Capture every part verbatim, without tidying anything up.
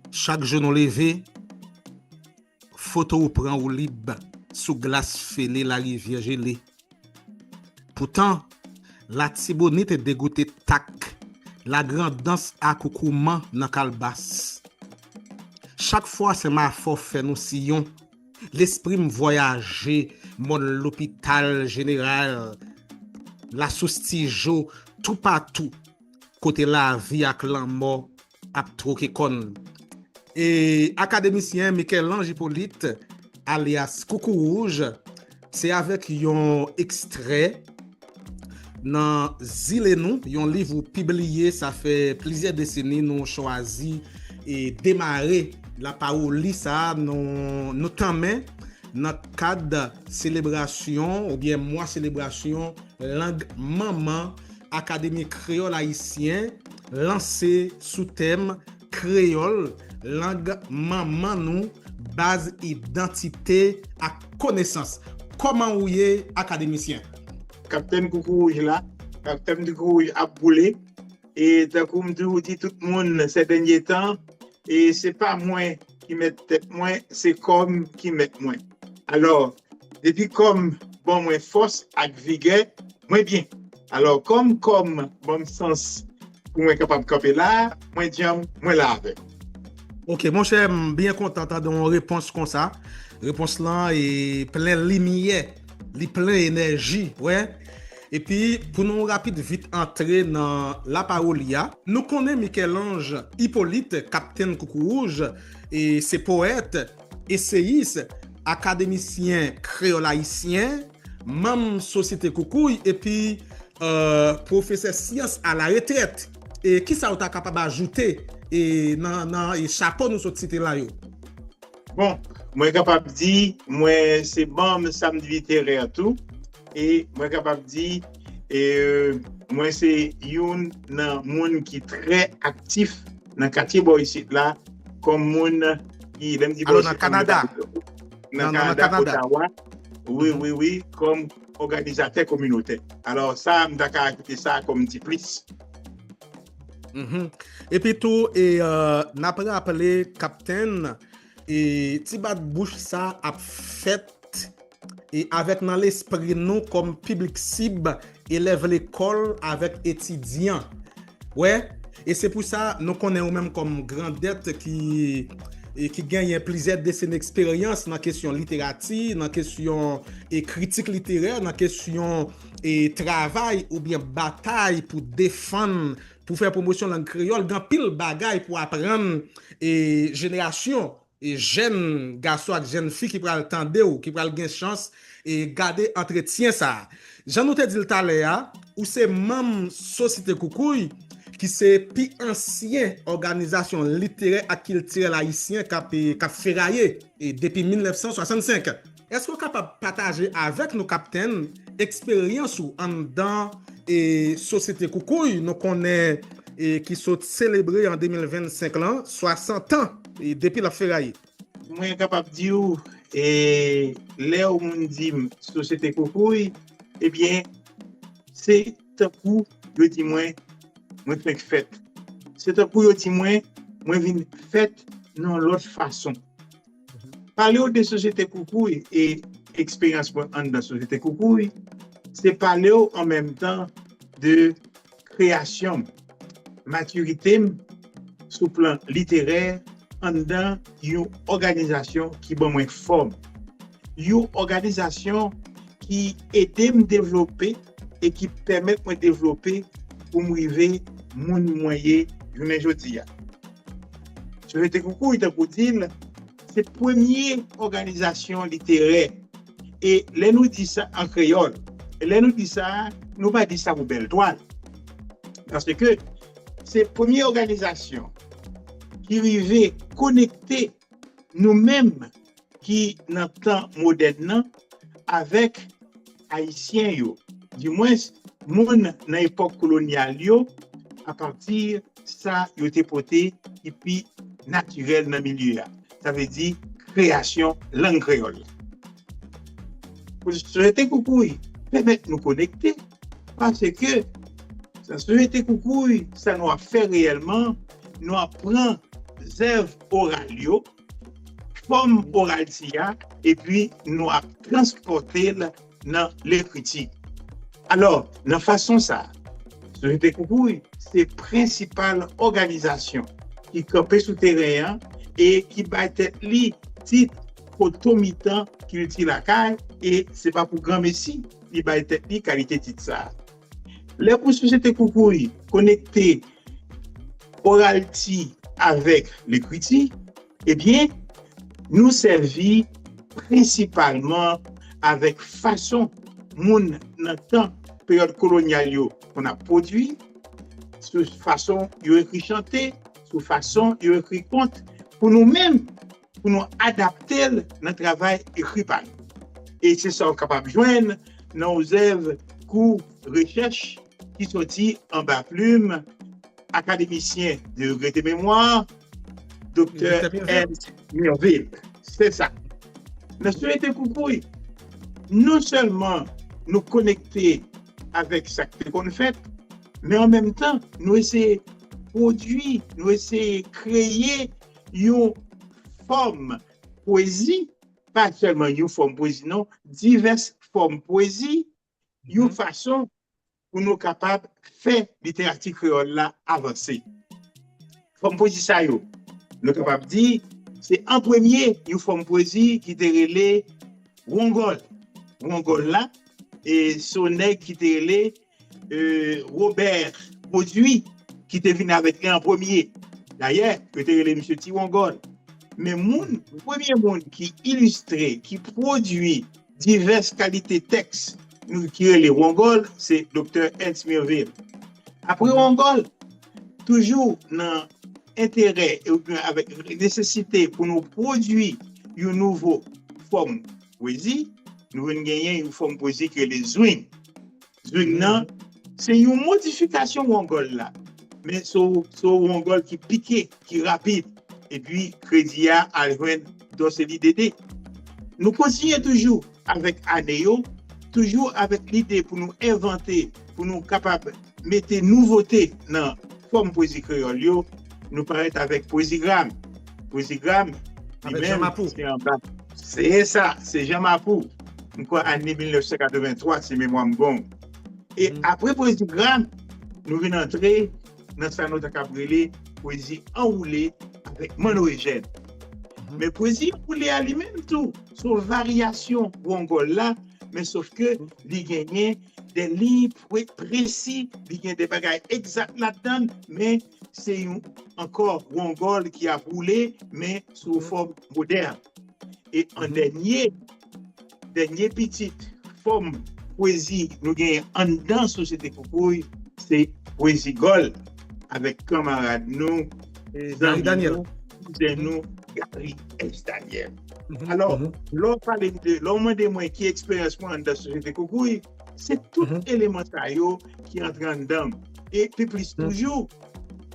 Chak jou nou leve, foto ou pran ou lib sou glas fele larivyè jele. Poutan, Latibonit degoute tak, Lagrandans akoukouman nan kalbas. Chak fwa Senmafò fè nou siyon, lespri m vwayaje mòn lopital jeneral, Lasous Tijo, toupatou kote lavi ak lanmò ap twoke kòn. E akademisyen Michel-Ange Hyppolite, alyas Koukouwouj, se avèk yon ekstrè nan Zile Nou, yon liv ou pibliye sa fè plizyè deseni, nou chwazi e demare lapawoli sa a nou, nou tanmen nan kad selebrasyon oubyen mwa selebrasyon lang manman Akademi Kreyòl Ayisyen lanse sou tèm Kreyòl, lang manman nou, baz idantite ak konesans. Kòman ou ye, akademisyen? Kaptenn Koukouwouj la, Kaptenn Koukouwouj ap boule. E tankou m toujou di tout moun sè dènye tan, e se pa mwen ki mèt tèt mwen, se kò m ki mèt mwen. Alò, depi kò m ban mwen fòs ak vigè, mwen byen. Alò, kòm kò m ban m sans pou mwen kapab kanpe la a, mwen djanm, mwen la avèk. Ok, monchè, m byen kontan tande yon repons konsa. Repons lan e plen limyè, li plen enèji, wè. Epi, pou nou rapid vit antre nan lapawoli a, nou konnen Michel-Ange Hyppolite, Kaptenn Koukouwouj, e se powèt, eseyis, akademisyen kreyòl ayisyen, manm Sosyete Koukouy, epi euh, pwofesè syans alaretrèt. E kisa ou ta kapab ajoute e nan, nan e chapo nou sot site la yo? Bon, mwen kapab di, mwen se manm Samdi Literè tou, e mwen kapab di, e, mwen se youn nan moun ki trè aktif nan katye bò isit la, kòm moun ki, lè m di bò isit, nan Kanada, Otawa. Wi, wi, wi, kòm òganizatè kominotè. Alò, sa, m ta ka ajoute sa kòm ti plis. Epi tou, e, euh, n ap raple, Kaptenn, e ti bat bouch sa ap fèt e avèk nan lespri nou kòm piblik sib, elèv lekòl avèk etidyan. Wè, e se pou sa nou konnen ou menm kòm grandèt ki, e ki genyen plizyè deseni eksperyans nan kesyon literati, nan kesyon e kritik literè, nan kesyon e travay oubyen batay pou defann, pou fè pwomosyon lang kreyòl, gen anpil bagay pou aprann e jenerasyon e jèn gason ak jèn fi ki pral tande w, ki pral gen chans e gade antretyen sa a. Jan nou te di l talè a, ou se manm Sosyete Koukouy, ki se pi ansyen òganizasyon literè ak kiltirèl ayisyen k ap, k ap feraye e depi mil nèf san swasannsenk. Èske w kapab pataje avèk nou, Kaptenn, eksperyans ou anndan e Sosyete Koukouy, nou konnen e ki sot selebre an de mil vennsenk lan swasant an e depi l ap feraye? Mwen kapab di w, e lè yon moun di m Sosyete Koukouy, ebyen, se tankou yo di mwen, mwen fenk fèt. Se tankou yo di mwen, mwen vin fèt nan yon lòt fason. Pale w de Sosyete Koukouy e eksperyans mwen anndan Sosyete Koukouy, se pale w an menm tan de kreyasyon m, matirite m sou plan literè anndan yon òganizasyon ki ban mwen fòm. Yon òganizasyon ki ede m devlope e ki pèmèt mwen devlope pou m rive moun mwen ye jounen jodi a. Sosyete Koukouy, tankou di l, se premye òganizasyon literè. E lè nou di sa an kreyòl, e lè nou di sa, nou pa di sa pou bèl twal. Paske se premye òganizasyon ki rive konekte nou menm ki nan tan modèn nan avèk Ayisyen yo, dimwens moun nan epòk kolonyal yo, apati sa yo te pote ki pi natirèl nan milye a. Sa vle di kreyasyon lang kreyòl la. Sosyete Koukouy pèmèt nou konekte, paske sa Sosyete Koukouy, sa nou ap fè reyèlman, nou ap pran zèv oral yo, fòm oralti a, epi nou ap transpòte l nan lekriti. Alò, nan fason sa a, Sosyete Koukouy se prensipal òganizasyon ki kanpe sou teren an e ki bay tèt li tit potomitan kilti lakay, e se pa pou granmesi li bay tèt li kalite tit sa a. Lè pou Sosyete Koukouy konekte oralti avèk lekriti, ebyen, nou sèvi prensipalman avèk fason moun nan tan peryòd kolonyal yo konn ap pwodui, sou fason yo ekri chante, sou fason yo ekri kont, pou nou menm, pou nou adapte l nan travay ekri pa nou. E se sa w kapab jwenn nan yon zèv kou rechèch ki soti anba plim akademisyen de regrete memwa, Doktè Ernst Mirville. Se sa. Nan Sosyete Koukouy, non sèlman nou konekte avèk sa k te konn fèt, men an menm tan, nou eseye pwodui, nou eseye kreye yon fòm pwezi, pa sèlman yon fòm pwezi, non, divès fòm pwezi, yon fason pou nou kapab fè literati kreyòl la avanse. Fòm pwezi sa yo, nou kapab di, se an premye yon fòm pwezi ki te rele wongòl. Wongòl la, e se yon nèg ki te rele e, Robert Produit ki te vin avèk li an premye. Dayè, yo te rele misye Ti Wongòl. Men moun, premye moun ki ilistre, ki pwodui divès kalite tèks nou ki rele wongòl, se Doktè Ernst Mirville. Apre wongòl, toujou nan enterè e oubyen avèk nesesite pou nou pwodui yon nouvo fòm pwezi, nou vin genyen yon fòm pwezi ki rele zwing. Zwing nan, se yon modifikasyon wongòl la. Men se yon, se yon wongòl ki pike, ki rapid. Epi kredi a al jwenn Dòseli Dede. Nou kontinye toujou avèk ane yo, toujou avèk lide pou nou envante, pou nou kapab mete nouvote nan fòm pwezi kreyòl yo, nou parèt avèk pwezigram. Pwezigram, li menm, se anba. Se sa, se Jan Mapou. M kwè ane mil nèf san katrevenntwa, si memwa m bon. E apre pwezigram, nou vin antre nan sa nou ta kab rele pwezi anwoule avèk Manno Ejèn. Men pwezi anwoule a li menm tou, se yon varyasyon wongòl la, men sof ke li genyen de liy pre-, presi, li gen de bagay egzak ladan l, men se yon ankò wongòl ki ap woule, men sou fòm modèn. E an dènye, dènye pitit fòm pwezi nou genyen anndan Sosyete Koukouy, se pwezi gòl avèk kanmarad nou, zanmi nou, kouzen nou, Gary S. Daniel. Alò, lè w pale de, lè w mande mwen ki eksperyans mwen anndan Sosyete Koukouy, se tout eleman sa yo ki antre anndan m. E pi plis toujou,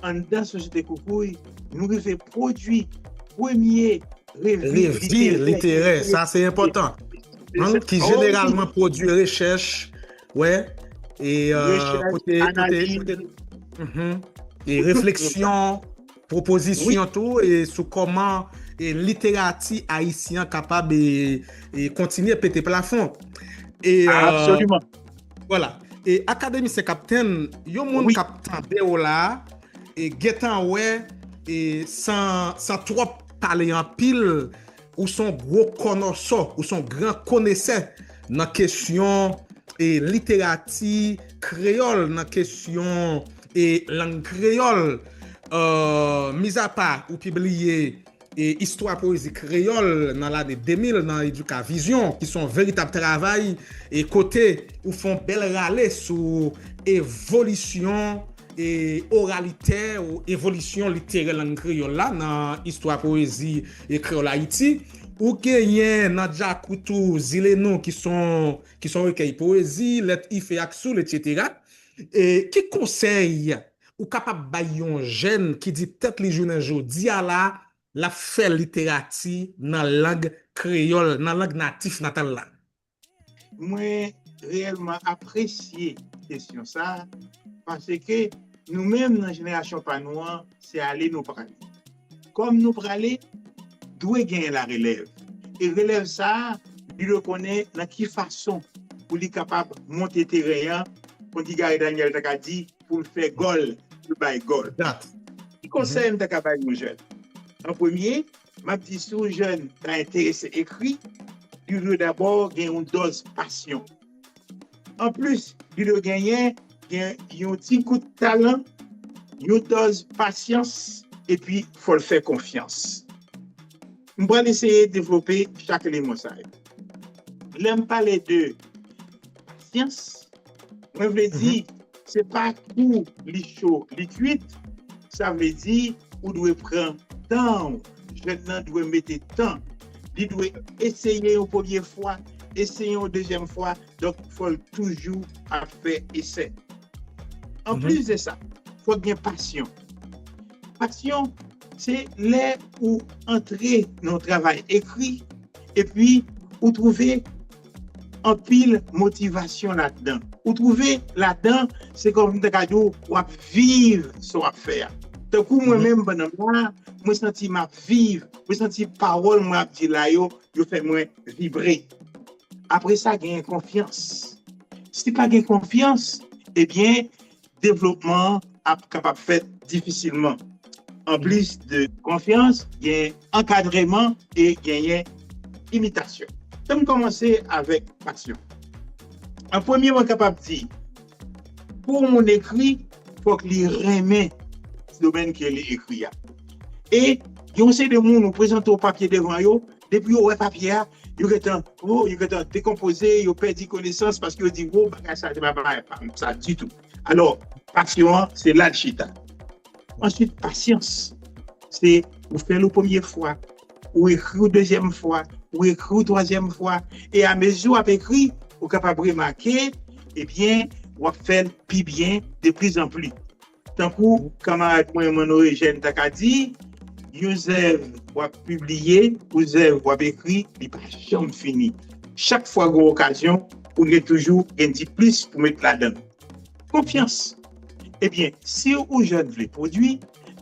anndan Sosyete Koukouy, nou rive pwodui premye revi literè. Revi literè, sa se enpòtan. Ki jeneralman pwodui rechèch, wè, e, kote, kote, kote, e refleksyon, pwopozisyon tou, e sou kòman, e literati ayisyen an kapab, e, e kontinye pete plafon. E, e, vwala. E akademisyen Kaptenn, yon moun k ap tande w la, e gentan wè, e san, san twòp pale anpil, ou se yon gwo kònòsò, ou se yon gran konesè nan kesyon, e literati kreyòl, nan kesyon, e lang kreyòl. E, mizapa ou pibliye, e, Istwa Pwezi Kreyòl nan lane de mil nan Educa Vision, ki se yon veritab travay, e kote ou fè yon bèl rale sou evolisyon, e, oralitè ou evolisyon literè lang kreyòl la nan istwa pwezi, e, kreyòl Ayiti. Ou genyen nan Djakout ou Zile Nou ki se yon, ki se yon rekèy pwezi, Lèt Ife ak Soul, etsetera. E ki konsèy ou kapab bay yon jèn ki di tèt li jounen jodi a la, l ap fè literati nan lang kreyòl, nan lang natif natal la? Mwen reyèlman apresye kesyon sa a, paske nou menm nan jenerasyon pa nou an, se ale nou prale. kòm nou prale, dwe genyen larelèv. E relèv sa a, li dwe konnen nan ki fason pou li kapab monte teren an, konn ki Gary Daniel ta ka di, pou l fè gòl, pou l bay gòl. Ki konsèy m ta ka bay yon jèn? An premye, m ap di si yon jèn ta enterese ekri, li dwe dabò gen yon dòz pasyon. Anplis, li dwe genyen gen yon ti kout talan, yon dòz pasyans, epi fò l fè konfyans. M pral eseye devlope chak eleman sa yo. Lè m pale de pasyans, mwen vle di, se pa kou li cho, li kwit. Sa vle di, ou dwe pran tan w. Jèn nan dwe mete tan. Li dwe eseye yon premye fwa, eseye yon dezyèm fwa. Donk, fò l toujou ap fè esè. Anplis de sa, fò gen pasyon. Pasyon, se lè ou antre nan yon travay ekri, epi ou twouve anpil motivasyon ladan. Ou twouve ladan, se kòm m ta ka di w, w ap viv sa w ap fè a. Tankou mwen menm, pandan m la, mwen santi m ap viv, mwen santi pawòl mwen ap di la yo, yo fè mwen vibre. Apre sa, genyen konfyans. Si pa gen konfyans, ebyen, devlopman an ap kapab fèt difisilman. Anplis de konfyans, gen ankadreman e genyen imitasyon. Ann kòmanse avèk pasyon. An premye, mwen kapab di, pou yon moun ekri, fòk li renmen domèn ke li ekri a. E yon seri de moun, ou prezante yon papye devan yo, depi yo wè papye a, yo gentan, oh, yo gentan dekonpoze, yo pèdi konesans paske yo di, wo, bagay sa, se pa bagay pa m sa ditou. Alò, pasyon an, se la l chita. Answit, pasyans. Se ou fè l yon premye fwa, ou ekri yon dezyèm fwa, ou ekri yon twazyèm fwa, e amezi w ap ekri, ou kapab remake, ebyen, w ap fè l pi byen de pli zan pli. Tankou kanmarad mwen, Manno Ejèn, ta ka di, yon zèv w ap pibliye, yon zèv w ap ekri, li pa janm fini. Chak fwa gen okazyon, ou gen toujou gen ti plis pou met ladan l. Konfyans. Ebyen, si yon jèn vle pwodui,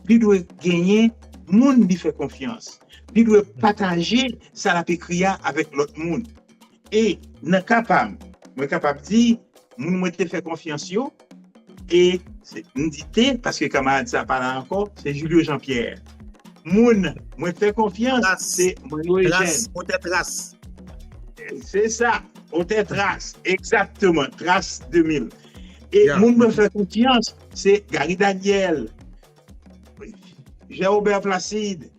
li dwe genyen moun li fè konfyans. Li dwe pataje sa l ap ekri a avèk lòt moun. E nan ka pa m, mwen kapab di, moun mwen te fè konfyans yo, e se, m di te, paske kanmarad sa pa la ankò, se Julio Jean Pierre. Moun mwen fè konfyans, se Manno Ejèn. Tras, Otè Tras. Se sa, Otè Tras, egzakteman, Tras de mil. E moun mwen fè konfyans, se Gary Daniel, Jean Robert Placide,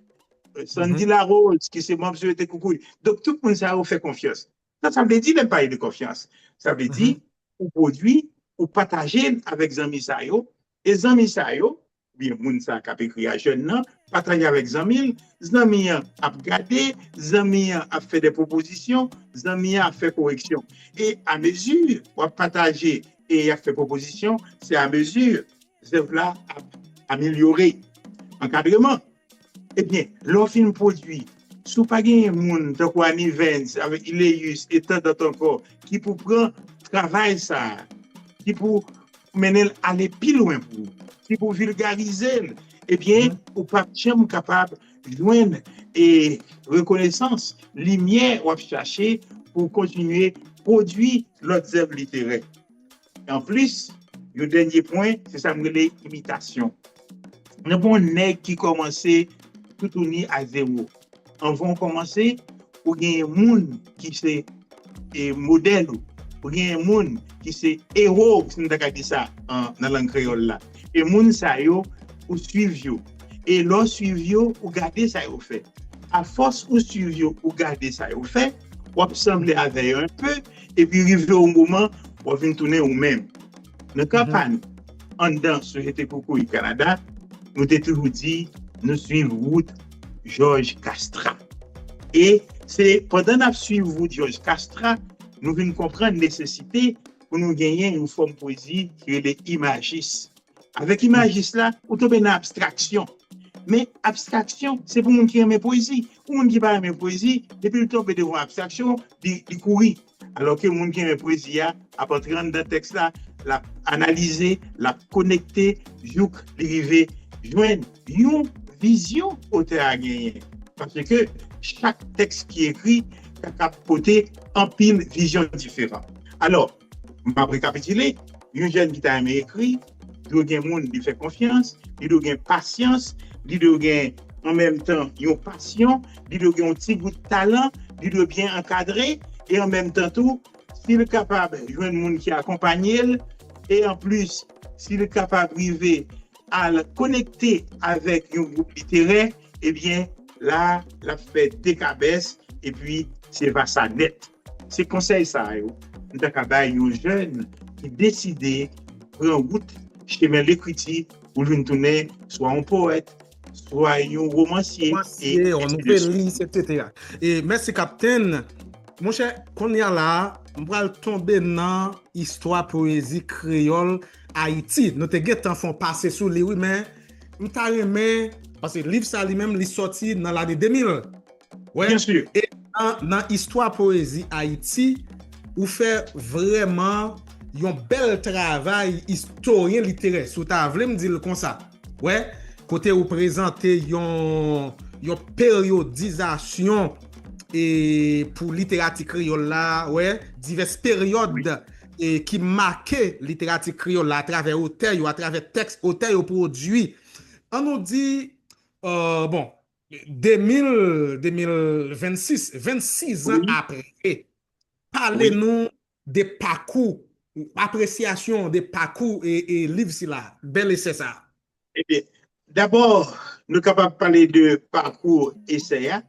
Sandy Larose, ki se manm Sosyete Koukouy. Donk, tout moun sa yo fè konfyans. Sa, sa vle di, lè m pale de konfyans, sa vle di, ou pwodui, ou pataje l avèk zanmi sa yo, e zanmi sa yo, oubyen moun sa k ap ekri a, jèn nan, pataje avèk zanmi l, zanmi an ap gade, zanmi an ap fè de pwopozisyon, zanmi an ap fè koreksyon. E amezi w ap pataje e y ap fè pwopozisyon, se amezi zèv la ap amelyore. Ankadreman. Ebyen, lè w fin pwodui, si w pa genyen moun tankou Annie Vens avèk Ileus e tandat ankò ki pou pran travay sa a, ki pou mennen l ale pi lwen pou ou, ki pou vilgarize l, ebyen, ou p ap janm kapab jwenn e rekonesans, limyè w ap chache pou w kontinye pwodui lòt zèv literè. Anplis, yon dènye pwen, se sa m rele imitasyon. Nan pa yon nèg ki kòmanse toutouni a zewo. Anvan w kòmanse, ou genyen moun ki se e, modèl ou. Ou genyen moun ki se ewo w, si nou ta ka di sa an, nan lang kreyòl la. E moun sa yo, ou swiv yo. E lè w swiv yo, ou gade sa yo fè. Afòs ou swiv yo, ou gade sa yo fè, w ap sanble avè yo enpe, epi rive yon moman, w ap vin tounen ou menm. Nan ka pa nou, anndan Sosyete Koukouy Kanada, nou te toujou di nou swiv wout Jòj Kastra. E se pandan n ap swiv wout Jòj Kastra, nou vin konprann nesesite pou nou genyen yon fòm pwezi ki rele imajis. Avèk imajis la, ou tonbe nan abstraksyon. Men abstraksyon, se pou moun ki renmen pwezi. Pou moun ki pa renmen pwezi, depi l tonbe devan abstraksyon, li, li kouri. Alòske moun ki renmen pwezi a ap antre anndan tèks la, l ap analize, l ap konekte, jouk li rive jwenn yon vizyon otè a genyen. Paske chak tèks ki ekri kapab pote anpil vizyon diferan. Alò, m ap rekapitile, yon jèn ki ta renmen ekri, li dwe gen moun li fè konfyans, li dwe gen pasyans, li dwe gen an menm tan yon pasyon, li dwe gen yon ti gout talan, li dwe byen ankadre, e an menm tan tou, si l kapab jwenn moun ki akonpanye l, e anplis, si l kapab rive al konekte avèk yon gwoup literè, ebyen, la, l ap fè dekabès, epi se va sa nèt. Se konsèy sa yo m ta ka bay yon jèn ki deside pran wout chemen lekriti pou l vin tounen swa yon powèt, swa yon womansye, Romansye, yon nouvelis, et cetera. E mèsi, Kaptenn. Monchè, kounye a la, m pral tonbe nan istwa poezi kreyòl Ayiti. Nou te gentan fè yon pase sou li, wi, men m ta renmen, paske liv sa li menm, li sòti nan lane de mil. Wè, Byen si. E nan, nan istwa poezi Ayiti, ou fè vrèman yon bèl travay istoryen literè, si w ta vle m di l konsa. Wè, kote ou prezante yon, yon peryodizasyon e pou literati kreyòl la, wè, divès peryòd e ki make literati kreyòl la atravè otè yo, atravè tèks otè yo pwodui. An nou di, euh, bon, de mil, de mil vennsis, vennsis an Wi. Apre, pale Wi. Nou de pakou, apresyasyon de pakou e, e liv sila, bèl esè sa. Ebyen, dabò, nou kapab pale de pakou esè a.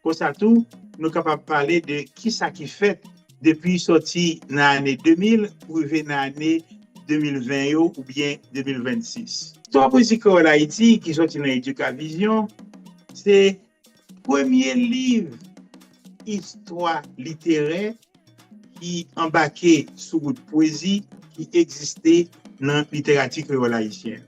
Konsa tou, nou kapab pale de kisa ki fèt depi sòti nan ane de mil pou rive nan ane de mil ven yo oubyen de mil vennsis. Istwa poezi kreyòl Ayiti ki sòti nan Edukavizyon, se premye liv istwa literè ki anbake sou wout pwezi ki egziste nan literati kreyòl ayisyen.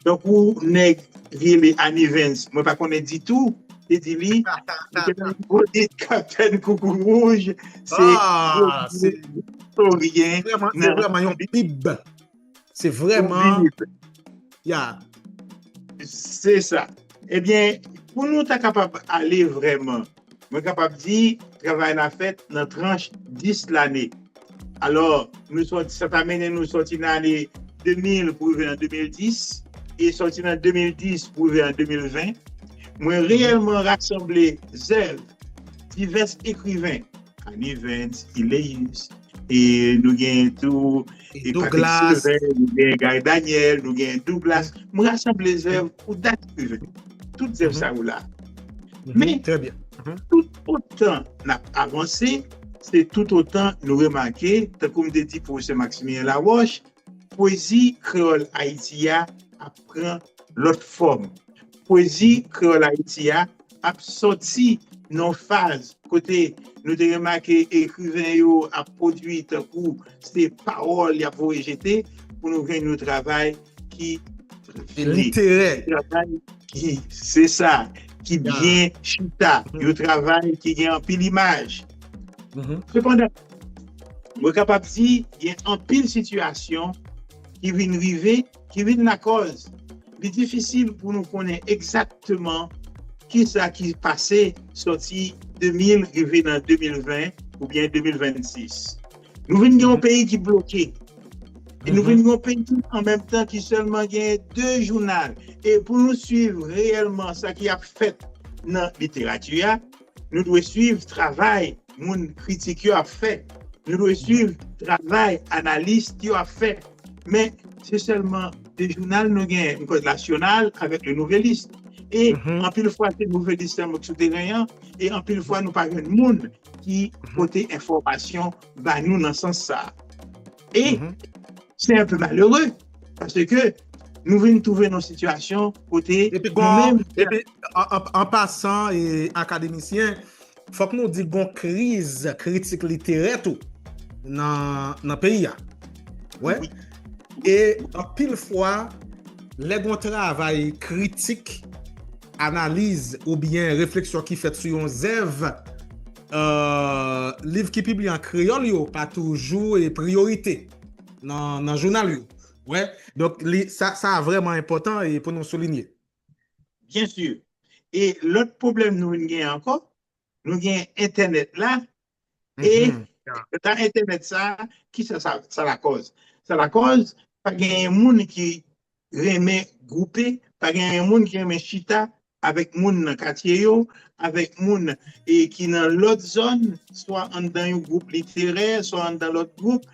Tankou nèg rele Annie Vance, mwen pa konnen ditou, te di li, li te nan vodit Kaptenn Koukouwouj, se Ah, se istoryen vrèman, se vrèman yon bib. Se vrèman, ya. Se sa. Ebyen, pou nou ta kapab ale vrèman, mwen kapab di, travay la fèt nan tranch dis lane. Alò, nou sòti, sa ta mennen nou sòti nan ane de mil pou rive nan de mil dis, e sòti nan de mil dis pou rive an de mil ven. Mwen reyèlman rasanble zèv divès ekriven, Annie Vance, Iléus, e nou gen tou e Patrick Sylvain, nou gen Guy Daniel, nou gen Douglas. Mwen rasanble zèv pou dat ekriven. Tout zèv sa yo la. Men, tout otan n ap avanse, se tout otan nou remake, tankou m te di pwofesè Maximilien Laroche, pwezi kreyòl Ayiti a ap pran lòt fòm. Pwezi kreyòl Ayiti a ap sòti nan yon faz kote nou te remake ekriven yo ap pwodui tankou se pawòl y ap voye jete, pou nou jwenn yon travay ki literè. Travay ki, se sa, ki byen chita, yon travay ki gen anpil imaj. Sepandan, mwen kapab di, gen anpil sitiyasyon ki vin rive, ki vin lakòz li difisil pou nou konnen egzakteman kisa ki pase sòti de mil rive nan de mil ven oubyen de mil vennsis. Nou vin gen yon peyi ki bloke. E nou vin gen yon peyi an menm tan ki sèlman gen de jounal. E pou nou swiv reyèlman sa ki ap fèt nan literati a, nou dwe swiv travay moun kritik yo ap fè. Nou dwe swiv travay analis yo ap fè. Men, se sèlman de jounal nou gen, m kwè Nasyonal avèk Le Nouvelliste. E anpil fwa, se Nouvelliste sèlman ki sou teren an, e anpil fwa, nou pa jwenn moun ki pote enfòmasyon ba nou nan sans sa. E se un peu malere, paske nou vin twouve nan sitiyasyon kote Epi nou gon, menm epi an, an, an pasan, e, akademisyen, fòk nou di gon kriz kritik literè tou nan, nan peyi a. Wè. E anpil fwa, lè gon travay kritik, analiz oubyen refleksyon ki fèt sou yon zèv, euh, liv ki pibliye an kreyòl yo pa toujou e priyorite nan, nan jounal yo. Wè. Donk, li, sa, sa vrèman enpòtan e pou nou soulinye. Byen si. E lòt pwoblèm nou vin gen ankò, nou gen entènèt la, e nan entènèt sa, kisa sa, sa lakòz? Sa lakòz, pa genyen moun ki renmen gwoupe, pa genyen moun ki renmen chita avèk moun nan katye yo, avèk moun e ki nan lòt zòn, swa anndan yon gwoup literè, swa anndan lòt gwoup,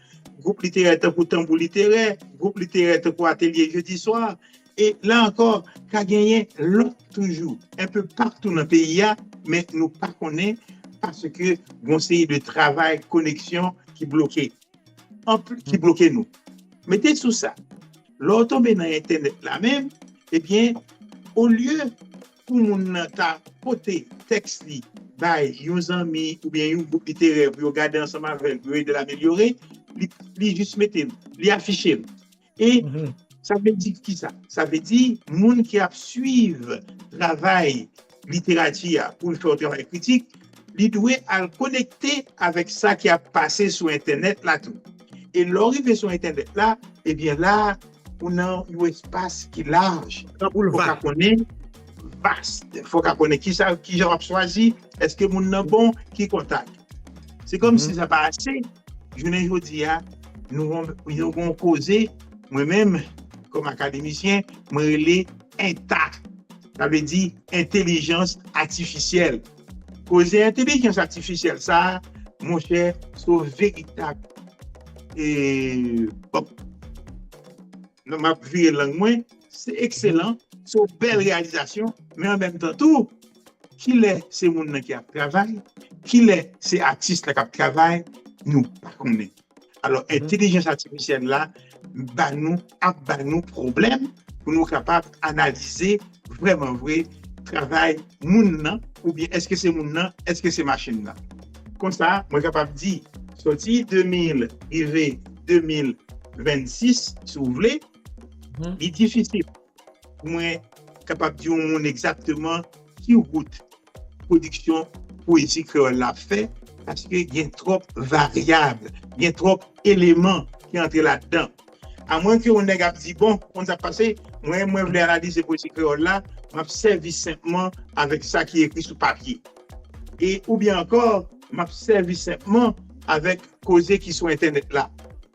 gwoup literè tankou Tanbou Literè, gwoup literè tankou Atelye Jedi Swa. E la ankò, ka genyen lòt toujou, enpe patou nan peyi a, men nou pa konnen paske gon seri de travay koneksyon ki bloke, anpli, ki bloke nou. Mete sou sa, lè w tonbe nan entènèt la menm, ebyen, olye pou moun nan ta pote tèks li bay yon zanmi oubyen yon gwoup literè pou yo gade ansanm avè l, pou yo ede l amelyore, li, li jis mete l, li afiche l. E sa vle di kisa? Sa vle di moun ki ap swiv travay literati a pou l fè yon travay kritik, li dwe al konekte avèk sa ki ap pase sou entènèt la tou. E lè w rive sou entènèt la, ebyen la, ou nan yon espas ki laj. Fò w ka konnen vas. Fò w ka konnen kisa, kijan w ap chwazi, èske moun nan bon, ki kontak. Se kòmsi sa pa ase, jounen jodi a, nou gon, nou gon koze, mwen menm, kòm akademisyen, mwen rele enta. Sa vle di entèlijans atifisyèl. Koze entèlijans atifisyèl sa, monchè, se yon veritab, e, bon, non, m ap vire lang mwen, se ekselan, se yon bèl reyalizasyon, men an menm tan tou, kilè se moun nan ki ap travay, kilè se atis la k ap travay, nou pa konnen. Alò, entèlijans atifisyèl la ba nou, ap ba nou pwoblèm pou nou kapab analize vrèman vre travay moun nan, oubyen èske se moun nan, èske se machin nan. Konsa, mwen kapab di, soti de mil rive de mil vennsis, si w vle, li difisil pou mwen kapab di yon moun egzakteman ki wout pwodiksyon pwezi kreyòl la ap fè, paske gen twòp varyab, gen twòp eleman ki antre ladan. Amwenke yon nèg ap di, bon, konn sa k pase, mwen, mwen vle analize pwezi kreyòl la, m ap sèvi senpman avèk sa ki ekri sou papye. E, oubyen ankò, m ap sèvi senpman avèk koze ki sou entènèt la.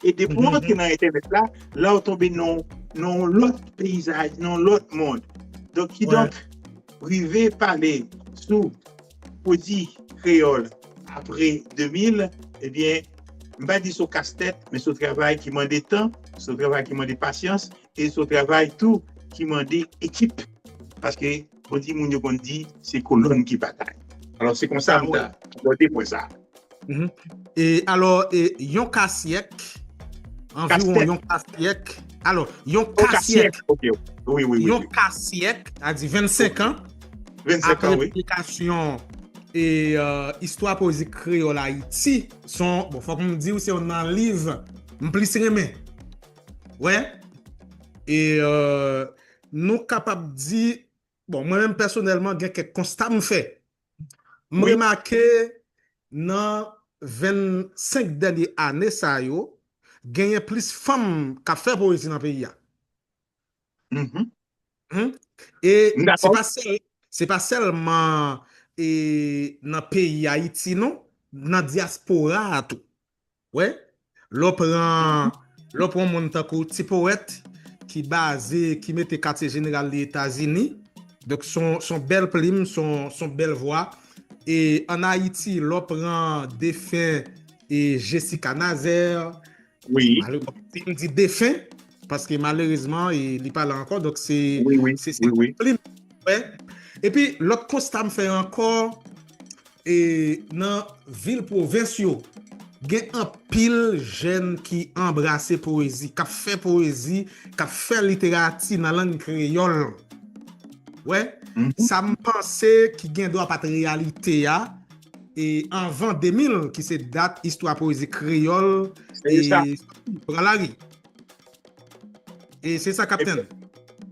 E depi w antre nan entènèt la, la w tonbe nan, nan yon lòt peyizaj, nan yon lòt mond. Donk, kidonk, rive pale sou pwezi kreyòl apre de mil, ebyen, m pa di se yon kastèt, men se yon travay ki mande tan, se yon travay ki mande pasyans, e se yon travay tou ki mande ekip. Paske, bon, di moun yo konn di, se kolòn ki batay. Alò, se konsa m ta abòde pwen sa. E alò, e, yon kasyèk, anviwon yon kasyèk, alò, yon kasyèk, yon kasyèk, a di vennsenk an, apre piblikasyon e, e, istwa pwezi kreyòl Ayiti, se yon, bon, fòk m di w, se youn nan liv m plis renmen. Wè, e, e, nou kapab di, bon, mwen menm pèsonèlman, gen kèk konsta m fè. M remake nan vennsenk dènye ane sa yo, genyen plis fanm k ap fè pwezi nan peyi a. E se pa sèl, se pa sèlman e nan peyi Ayiti, non, nan dyaspora a tou. Wè, lè w pran, lè w pran moun tankou Ti Powèt ki baze, ki mete katye jeneral li Etazini, donk se yon, se yon bèl plim, se yon, se yon bèl vwa. E ann Ayiti, lè w pran defen e Jessica Nazaire, wi, malere-, si m di defen, paske malerezman, e, li pa la ankò, donk se, se, se plim. Wè. Epi, lòt konsta m fè ankò, e, nan vil pwovens yo, gen anpil jèn ki anbrase pwezi, k ap fè pwezi, k ap fè literati nan lang kreyòl. Wè, sa m panse ki gen dwa pa t reyalite a, e anvan de mil, ki se dat istwa pwezi kreyòl, e, pran lari. E se sa, Kaptenn.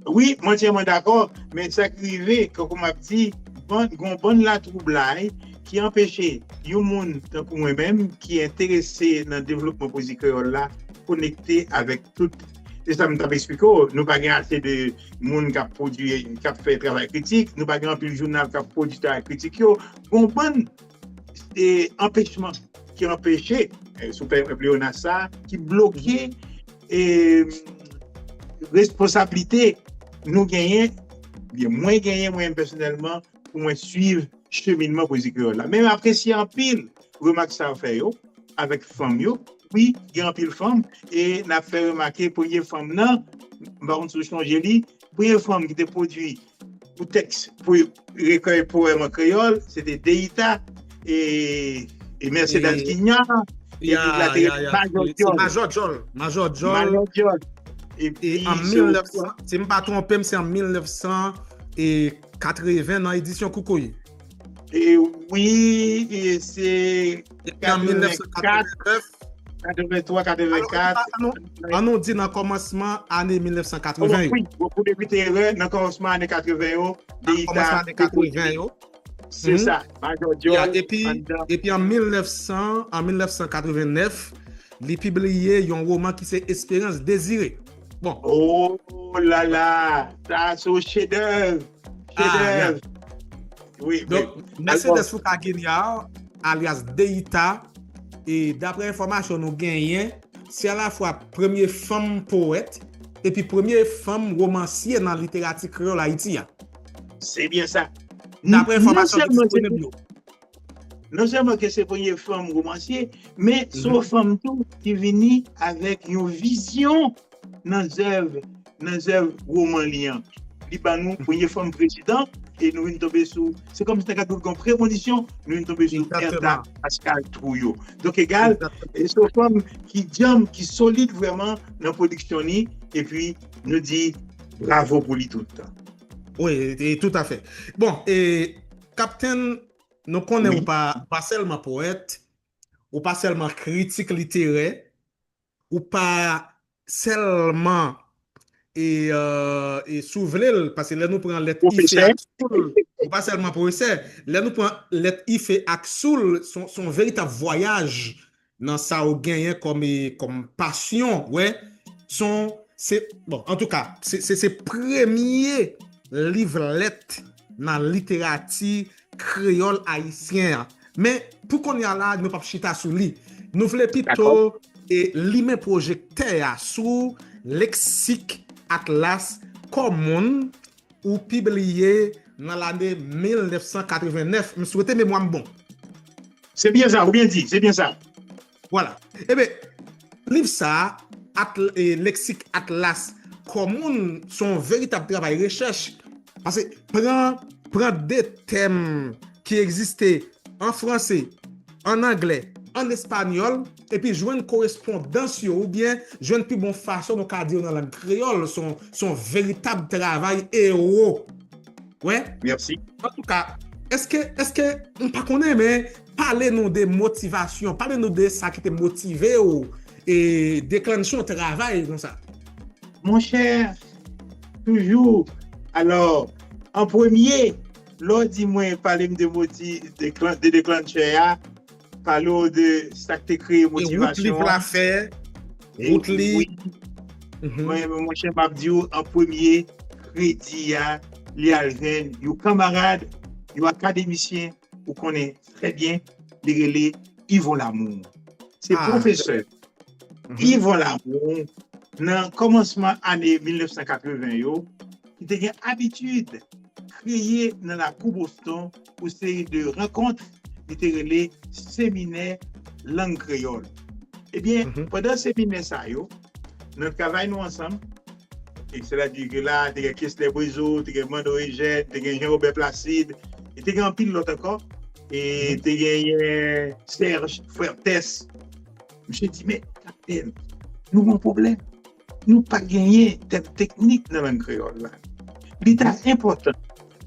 Wi, m antyèman dakò, men sa k rive, tankou m ap di, bann, gon bann latwoublay ki anpeche yon moun tankou mwen menm ki enterese nan devlopman pwezi kreyòl la konekte avèk tout Se sa m t ap eksplike w. Nou pa gen ase de moun k ap pwodui, k ap fè travay kritik. Nou pa gen anpil jounal k ap pwodui travay kritik yo. Gon bann e, anpechman ki anpeche, e, si w pèmèt m rele yo nan sa, ki bloke e, responsablite nou genyen, byen mwen genyen mwen menm pèsonèlman, pou mwen swiv cheminman pwezi kreyòl la. Men m apresye anpil remak sa w fè yo avèk fanm yo. Wi, gen anpil fanm, e n ap fè remake premye fanm nan, m pa konn si w chonje li, premye fanm ki te pwodui pou tèks pou rekèy powèm an kreyòl, se te Deyita e, e Mercedes Kenya, epi la te rele Majò Djòl. Majò Djòl. Majò Djòl. Epi an mil nèf san, si m pa twonpe m, se an mil nèf san katreven nan edisyon Koukouy. E wi, e se an mil nèf san katreven nèf, katreven twa, katreven kat. An nou di nan kòmansman ane mil nèf san katreven yo. Wi, pou evite erè, nan kòmansman ane katreven yo, nan kòmansman ane katreven yo. Se sa, Majò Djòl. Epi, epi an mil nèf san, an mil nèf san katreven nèf, li pibliye yon woman ki se Esperans Dezire. Bon. Oh la la, sa se yon chedèv. Chedèv. Wi, wi. Donk, Mercedes Foucagenia, alyas Deyita, e daprè enfòmasyon nou genyen, se alafwa premye fanm powèt epi premye fanm womansye nan literati kreyòl Ayiti a. Se byen sa. Daprè enfòmasyon ki disponib yo. Non sèlman ke se premye fanm womansye, men se yon fanm tou ki vini avèk yon vizyon nan zèv, nan zèv woman li an. Li ban nou premye fanm prezidan, e nou vin tonbe sou, se kòmsi nan kad yon premondisyon, nou vin tonbe sou Ertha Pascal Trouillot. Donk egal, e se yon fanm ki djanm, ki solid vrèman nan pwodiksyon li, epi nou di bravo pou li tout tan. Wi, e, toutafè. Bon, e, Kaptenn, nou konnen ou pa, ou pa sèlman powèt, ou pa sèt sèlman kritik literè, ou pa sèlman, e, e, si w vle l, paske lè nou pran lèt ife ak soul, ou pa sèlman pwofesè, lè nou pran lèt ife ak soul, se yon, se yon veritab vwayaj nan sa w genyen kòm, e, kòm pasyon, wè, se yon, se, bon, antouka, se, se, se premye liv lèt nan literati kreyòl ayisyen an. Men, pou kounye a la, nou p ap chita sou li. Nou vle pito, e, limen pwojektè a sou Leksik Atlas Kò Moun ou pibliye nan lane mil nèf san katreven nèf. M swete memwa m bon. Se byen sa, ou byen di, se byen sa. Vwala. Ebyen, liv sa a, at, e, Leksik Atlas Kò Moun, se yon veritab travay rechèch. Paske pran, pran de tèm ki egziste an franse, an anglè, an espanyòl, epi jwenn korespondans yo, oubyen jwenn pi bon fason nou ka di yo nan lang kreyòl, se yon, se yon veritab travay ewo. Wè? Mèsi. Antouka, èske, èske, m pa konnen, men pale nou de motivasyon, pale nou de sa ki te motive w e deklanche yon travay konsa. Monchè, toujou. Alò, an premye, lè w di mwen, pale m de moti-, de klan-, de deklanchè a, pale w de sa k te kreye motivasyon an. E wout liv la fè, e wout li. Wi. Mhm. Mwen, monchè, m ap di w, an premye, kredi a, li al jwenn yon kanmarad, yon akademisyen, ou konnen trè byen, li rele Yvon Lamour. Se pwofesè Yvon Lamour, nan kòmansman ane mil nèf san katreven yo, ki te gen abitid kreye nan lakou Boston yon seri de rankont li te rele seminè lang kreyòl. Ebyen, pandan seminè sa yo, nan travay nou ansanm, e sètadi ke la, te gen Kessler Brézot, te gen Mando Eugène, te gen Jean Robert Placide, e te gen anpil lòt ankò, e te genyen Serge Fuertes. Misye di, men, kaptenn, nou gen yon pwoblèm. Nou pa genyen tèm teknik nan lang kreyòl la. Li ta enpòtan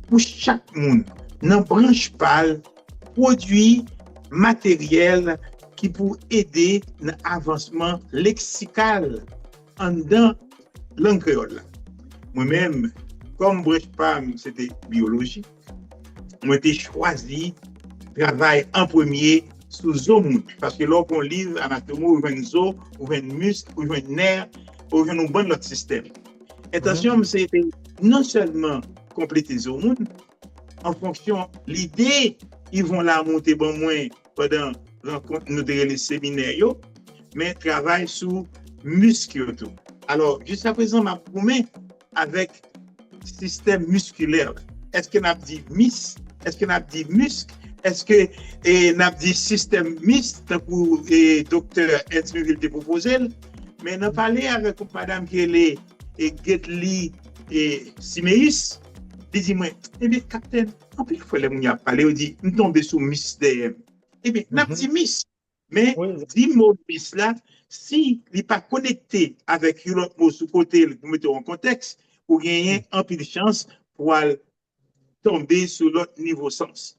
pou chak moun nan branch pa l pwodui materyèl ki pou ede nan avansman leksikal anndan lang kreyòl la. Mwen menm, kòm branch pa m se te biyoloji, mwen te chwazi travay an premye sou zo moun. Paske lè w pran yon liv anatomi, ou jwenn zo, ou jwenn misk, ou jwenn nè, ou jwenn yon bann lòt sistèm. Entansyon m se te non sèlman konplete zo moun, an fonksyon lide Yvon Lamour te ban mwen pandan rankont nou te rele seminè yo, men travay sou misk yo tou. Alò, jiskaprezan, m ap goumen avèk sistèm miskilè. Èske n ap di mis? Èske n ap di misk? Èske e, n ap di sistèm mis, tankou e, doktè Ernst Miville te pwopoze l? Men nan pale avèk yon madanm ki rele e, Getly e, Siméus, li di mwen, ebyen, kaptèn, anpil fwa lè moun yo ap pale, yo di, m tonbe sou mis dèyè m. Ebyen, n ap di mis. Men, di mo mis la, si li pa konekte avèk yon lòt mo sou kote l pou mete w an kontèks, ou genyen anpil chans pou w al tonbe sou lòt nivo sans.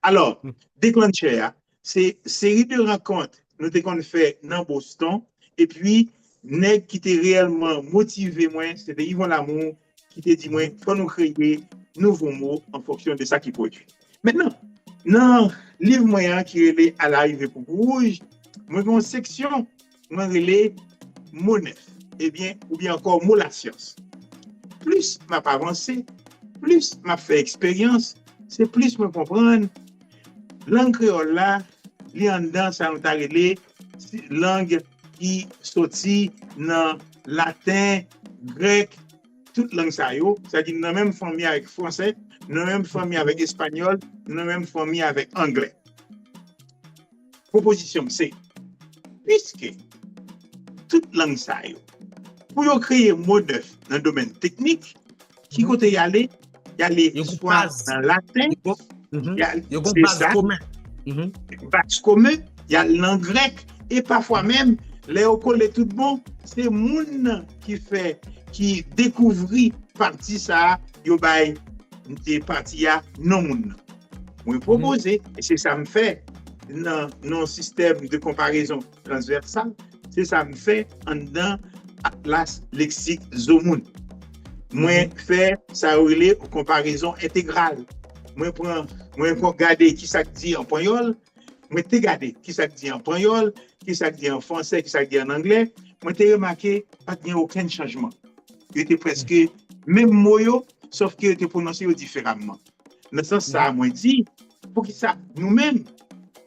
Alò, deklanchè a, se seri de rankont nou te konn fè nan Boston, epi nèg ki te reyèlman motive mwen, se te Yvon Lamour ki te di mwen, fò nou kreye nouvo mo an fonksyon de sa ki pwodui. Mentnan, nan liv mwen an ki rele A la rive pou Pou Wouj, mwen gen yon seksyon mwen rele mo nèf, ebyen, oubyen ankò mo lasyans. Plis m ap avanse, plis m ap fè eksperyans, se plis mwen konprann lang kreyòl la, li anndan sa nou ta rele lang ki soti nan laten, grèk, tout lang sa yo, sa di nan menm fanmi avèk fransè, nan menm fanmi avèk espanyòl, nan menm fanmi avèk anglè. Pwopozisyon m se, piske tout lang sa yo, pou yo kreye mo nèf nan domèn teknik, ki kote y ale? Y ale swa nan laten, y al, se sa, baz komen, y al nan grèk, e pafwa menm, lè yo kole tout bon, se moun nan ki fè, ki dekouvri pati sa a, yo bay e pati a non moun nan. Mwen pwopoze, e se sa m fè nan, nan yon sistèm de konparezon transvèsal, se sa m fè anndan atlas leksik zo moun. Mwen fè sa yo rele konparezon entegral. Mwen pran, mwen pran gade ki sa k di an panyòl, mwen te gade ki sa k di an panyòl, ki sa k di an fransè, ki sa k di an anglè, mwen te remake pa t gen okenn chanjman. Yo te prèske menm mo yo, sòf ke yo te pwononse yo diferaman. Nan sans sa a, mwen di, poukisa nou menm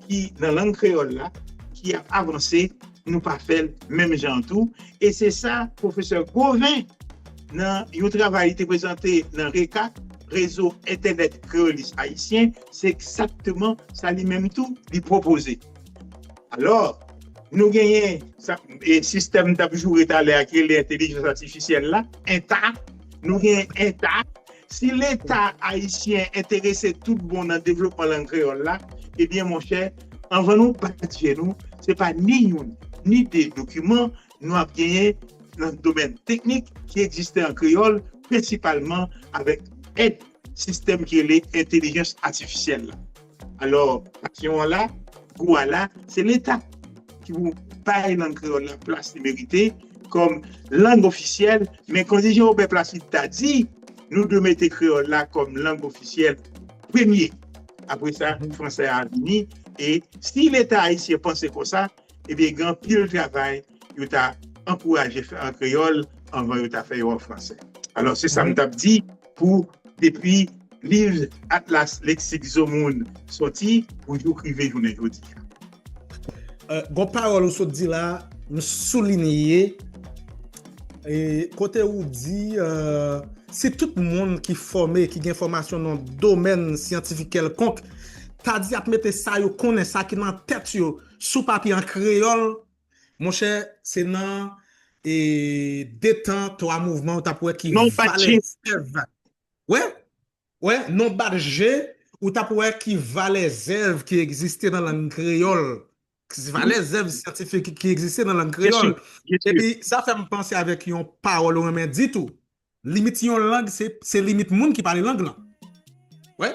ki nan lang kreyòl la, ki ap avanse, nou pa fè l menm jan an tou? E se sa pwofesè Gauvin, nan yon travay li te prezante nan REKA, Rezo Entènèt Kreyolis Ayisyen, se egzakteman sa li menm tou li pwopoze. Alò, nou genyen sa, e sistèm m t ap joure talè a ki rele entèlijans atifisyèl la, ENTA. Nou genyen ENTA. Si Leta ayisyen enterese tout bon nan devlopman lang kreyòl la, ebyen, monchè, anvan nou bat je nou, se pa ni youn, ni de dokiman nou ap genyen nan domèn teknik ki egziste an kreyòl, prensipalman avèk èd sistèm ki rele entèlijans atifisyèl la. Alò, pasyon an la, gou a la, se Leta ki pou bay lang kreyòl la plas li merite kòm lang ofisyèl, men kon Jean Robert Placide ta di, nou dwe mete kreyòl la kòm lang ofisyèl premye. Apre sa, fransè a vini, e si Leta ayisyen panse konsa, ebyen, gen anpil travay yo ta ankouraje fè an kreyòl anvan yo ta fè yo an fransè. Alò, se sa m t ap di pou depi liv Atlas Leksik Zo Moun soti pou jouk rive jounen jodi a. Euh, gon pawòl ou sot di la, m soulinye, e, kote ou di, euh, si tout moun ki fòme, ki gen fòmasyon nan domèn syantifik kèlkonk, ta di ap mete sa yo konnen, sa ki nan tèt yo, sou papye an kreyòl, monchè, se nan e, de tan, twa mouvman, ou t ap wè ki valè zèv. Wè, wè, non bat je, ou t ap wè ki valè zèv ki egziste nan lang kreyòl. Valè zèv syantifik ki egziste nan lang kreyòl. Epi, sa fè m panse avèk yon pawòl ou renmen di tou. Limit yon lang, se, se limit moun ki pale lang lan. Wè.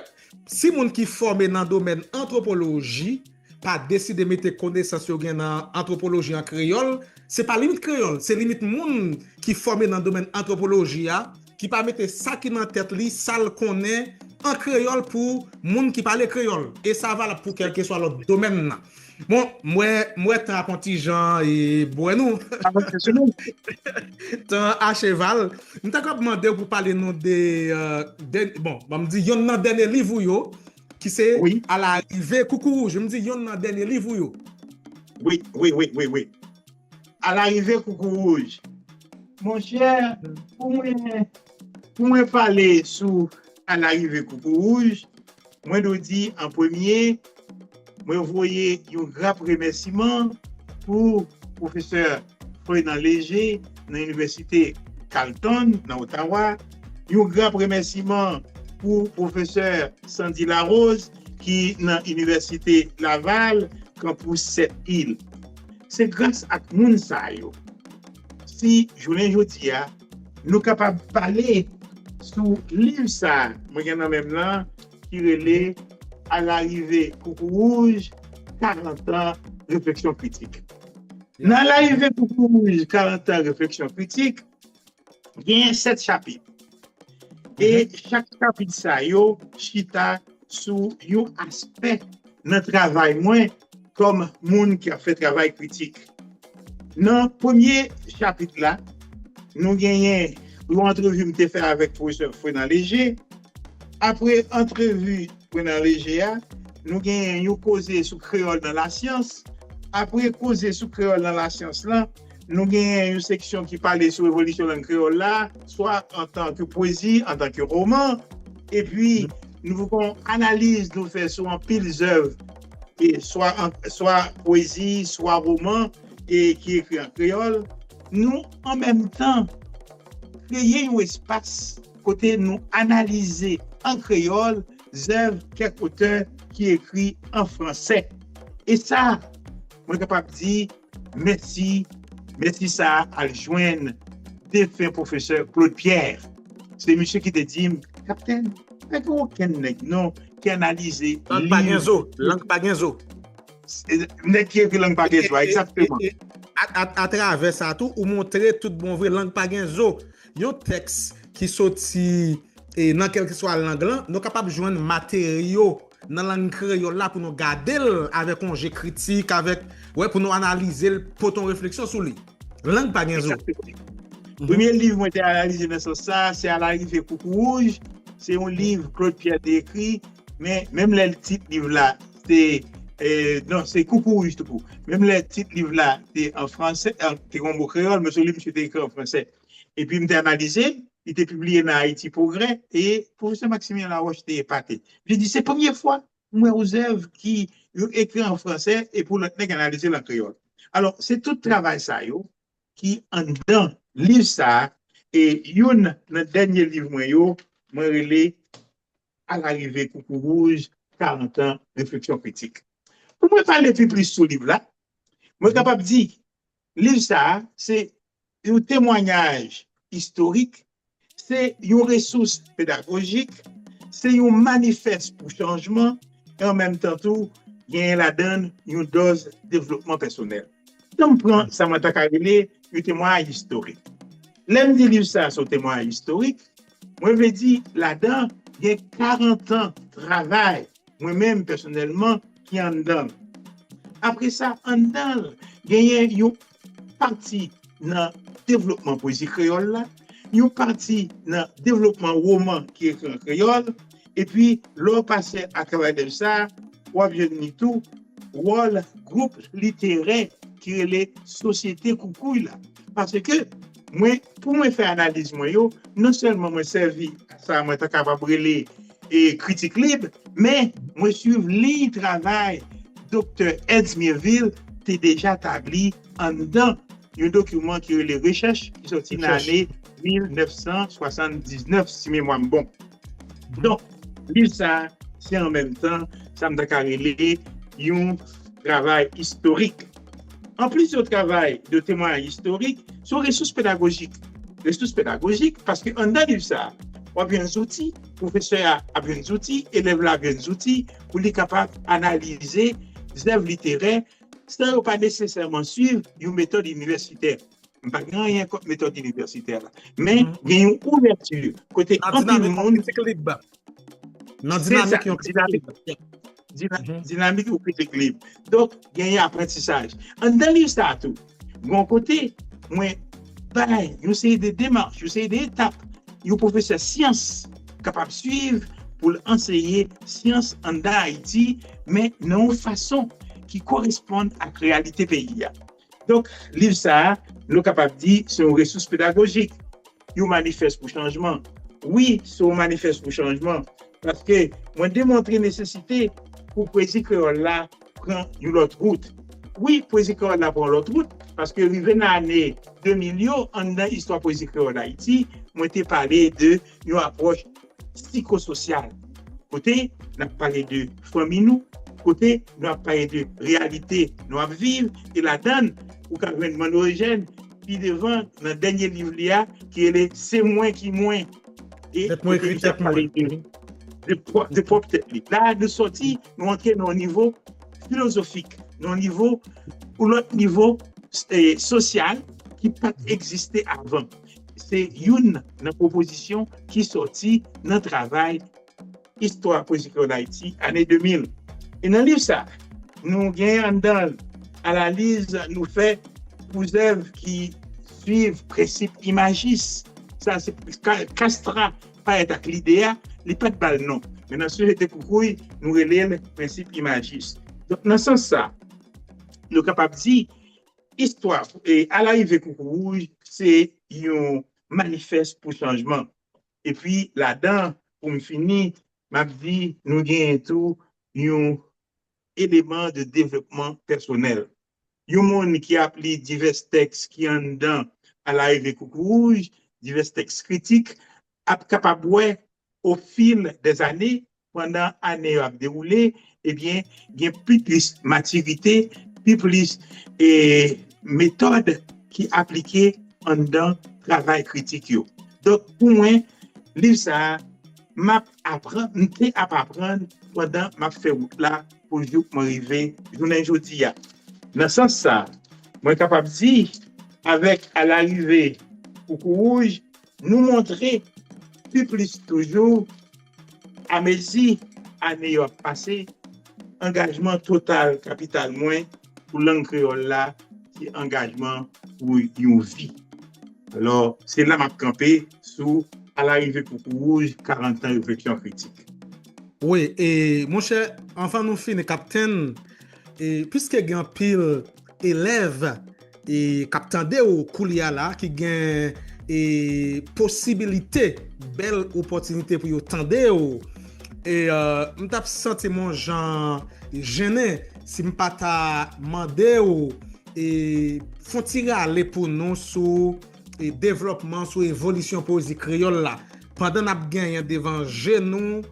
Si moun ki fòme nan domèn antwopoloji pa deside mete konesans yo gen nan antwopoloji an kreyòl, se pa limit kreyòl, se limit moun ki fòme nan domèn antwopoloji a, ki pa mete sa ki nan tèt li, sa l konnen, an kreyòl pou moun ki pale kreyòl. E sa valab pou kèlkeswa lòt domèn nan. Bon, m wè, m wè tan ap yon ti jan e bwè nou. Tan acheval. M ta kab mande w pou pale nou de, euh, de, bon, ban m di yonn nan dènye liv ou yo, ki se Wi. A la rive Koukouwouj. M di yonn nan dènye liv ou yo. Wi, wi, wi, wi, wi. A la rive Koukouwouj. Monchè, pou mwen, pou mwen pale sou A la rive Koukouwouj, mwen dwe di an premye, mwen voye yon grap remèsiman pou pwofesè Frenan Léger nan Inivèsite Carleton nan Ottawa, yon grap remèsiman pou pwofesè Sandy Larose ki nan Inivèsite Laval, kanpous Sèt Il. Se gras ak moun sa yo si jounen jodi a nou kapab pale sou liv sa mwen gen nan men m nan ki rele A la rive Koukouwouj, karant an refleksyon kritik. Nan A la rive Koukouwouj, karant an refleksyon kritik, genyen sèt chapit. E chak chapit sa yo chita sou yon aspè nan travay mwen kòm moun ki ap fè travay kritik. Nan premye chapit la, nou genyen yon antrevi m te fè avèk pwofesè Frenan Léger. Apre antrevi Frenan Léger a, nou genyen yon koze sou kreyòl nan lasyans. Apre koze sou kreyòl nan lasyans lan, nou genyen yon seksyon ki pale sou evolisyon lang kreyòl la, swa antanke pwezi, antanke woman. Epi, nou gen yon analiz nou fè sou anpil zèv, e swa, an- swa pwezi, swa woman, e ki ekri an kreyòl. Nou, an menm tan, kreye yon espas kote nou analize an kreyòl zèv kèk otè ki ekri an fransè. E sa, mwen kapab di, mèsi, mèsi sa a al jwenn defen pwofesè Claude Pierre. Se misye ki te di m, Kaptèn, pa gen okenn nèg non ki analize Lang pa gen liv. Zo, lang pa gen zo. Nèg ki ekri lang pa gen zo, egzakteman. E, e, a, a, atravè sa tou, ou montre tout bon vre, lang pa gen zo. Yon tèks ki soti e, nan kèlkeswa lang lan, nou kapab jwenn materyo nan lang kreyòl la pou nou gade l avèk yon je kritik, avèk, wè, pou nou analize l, pote yon refleksyon sou li. Lang pa gen zo. Egzakteman. Premye liv mwen te analize nan sans sa, se A la rive Koukouwouj. Se yon liv Claude Pierre te ekri, men menm lè tit liv la, se, e, non, se Koukouwouj tou kou. Menm lè tit liv la te an fransè, an- te gen yon mo kreyòl, men se yon liv misye te ekri an fransè. Epi m te analize l, li te pibliye nan Haïti Progrès, e pwofesè Maximilien Laroche te epate. Li di, se premye fwa m wè yon zèv ki yo ekri an fransè e pou lòt nèg analize l an kreyòl. Alò, se tout travay sa yo ki anndan liv sa a, e youn nan dènye liv mwen yo, mwen rele A la rive Koukouwouj, karant an refleksyon kritik. Pou mwen pale pi plis sou liv la, mwen kapab di, liv sa a, se yon temwayaj istorik, se yon resous pedagojik, se yon manifès pou chanjman, e an menm tan tou, genyen ladan l yon dòz devlopman pèsonèl. Tan m pran sa mwen ta ka rele yon temwayaj istorik. Lè m di liv sa a se yon temwayaj istorik, mwen vle di ladan gen karant an travay mwen menm pèsonèlman ki anndan l. Apre sa, anndan l, genyen yon pati nan devlopman pwezi kreyòl la, yon pati nan devlopman woman ki ekri an kreyòl, epi lè w pase atravè liv sa a, w ap jwenn li tou, wòl gwoup literè ki rele Sosyete Koukouy la. Paske mwen, pou mwen fè analiz mwen yo, non sèlman mwen sèvi sa mwen ta kapab rele e kritik lib, men mwen swiv liy travay Doktè Ernst Mirville te deja tabli anndan yon dokiman ki rele Rechèch, ki soti nan ane mil nèf san swasanndiznèf, si memwa m bon. Donk, liv sa a, se an menm tan, sa m ta ka rele yon travay istorik. Anplis de travay de temwayaj istorik, se yon resous pedagojik. Resous pedagojik, paske anndan liv sa a, w ap jwenn zouti, pwofesè a ap jwenn zouti, elèv la ap jwenn zouti pou li kapab analize zèv literè san yo pa nesesèman swiv yon metòd inivèsitè. M pa gen anyen kont metòd inivèsitè la. Men gen yon ouvèti kote Nan anpil dinamik yon moun kritik lib. Nan Se sa, dinamik yon kritik dinamik. Lib. dina- dinamik ou kritik lib. Donk, genyen aprantisaj. Anndan liv sa a tou, gon kote, mwen bay yon seri de demach, yon seri de etap yon pwofesè syans kapab swiv pou l anseye syans anndan Ayiti, men nan yon fason ki koresponn ak reyalite peyi a. Donk, liv sa a, nou kapab di se yon resous pedagojik, yon manifès pou chanjman. Wi, se yon manifès pou chanjman, paske mwen demontre nesesite pou pwezi kreyòl la pran yon lòt wout. Wi, pwezi kreyòl la pran yon lòt wout, paske rive nan ane de mil yo, anndan istwa pwezi kreyòl Ayiti, mwen te pale de yon apwòch sikososyal, kote n ap pale de fanmi nou, kote nou ap pale de reyalite nou ap viv, e ladan l, ou ka jwenn Manno Ejèn pi devan nan dènye liv li a, ki rele Se mwen ki mwen. E kote misye ap pale de, de pwòp tèt li. La a, nou sòti, nou antre nan yon nivo filozofik, nan yon nivo, yon lòt nivo eh, sosyal ki pa t egziste avan. Se youn nan pwopozisyon ki sòti nan travay Istwa Pwezi Kreyòl Ayiti, ane de mil. E nan liv sa, nou gen anndan l analiz nou fè pou zèv ki swiv prensip imajis. Sa se Castra parèt ak lide a, li pa t ba l non. Men nan Sosete Koukouy, nou rele l prensip imajis. Donk, nan sans sa, nou kapab di, istwa e alarive Koukouwouj se yon manifès pou chanjman. Epi ladan, pou m fini, m ap di nou genyen tou yon eleman de devlopman pèsonèl. Yon moun ki ap li divès tèks ki anndan alarive Koukouwouj, divès tèks kritik, ap kapab wè ofil dèzane, pandan ane yo ap dewoule, ebyen, gen pi plis matirite, pi plis e, metòd ki aplike anndan travay kritik yo. Donk, pou mwen, liv sa a, m ap aprann, m te ap aprann pandan m ap fè wout la pou jouk mwen rive jounen jodi a. Nan sans sa, mwen kapab di, avèk alarive Koukouwouj, nou montre pi plis toujou, amezi ane yo ap pase, angajman total kapital mwen pou lang kreyòl la se angajman pou yon vi. Alò, se la m ap kanpe sou Alarive Koukouwouj, karant an refleksyon kritik. Wi, e monchè, anvan nou fini, Kaptenn, e piske gen anpil elèv e k ap tande w koulye a la, ki gen e posibilite, bèl opòtinite pou yo tande w, e m t ap santi m yon jan jennen si m pa ta mande w e fè yon ti rale pou nou sou e devlòpman, sou evolisyon pwezi kreyòl la, pandan n ap genyen devan je nou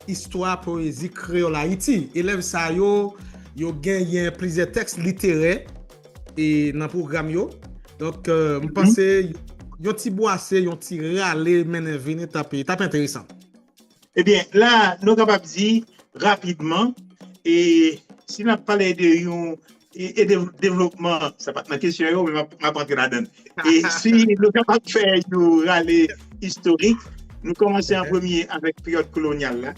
istwa pwezi kreyòl Ayiti. Elèv sa yo, yo genyen plizyè tèks literè e nan pwogram yo. Donk, m panse yon ti bwase, yon ti rale mennen vini t ap, t ap enteresan. Ebyen, la, nou kapab di rapidman, e si n ap pale de yon e, e de, devlopman, sa pa t nan kesyon yo, men m ap, m ap antre ladan l. E si nou kapab fè yon rale istorik, nou kòmanse an premye avèk peryòd kolonyal la.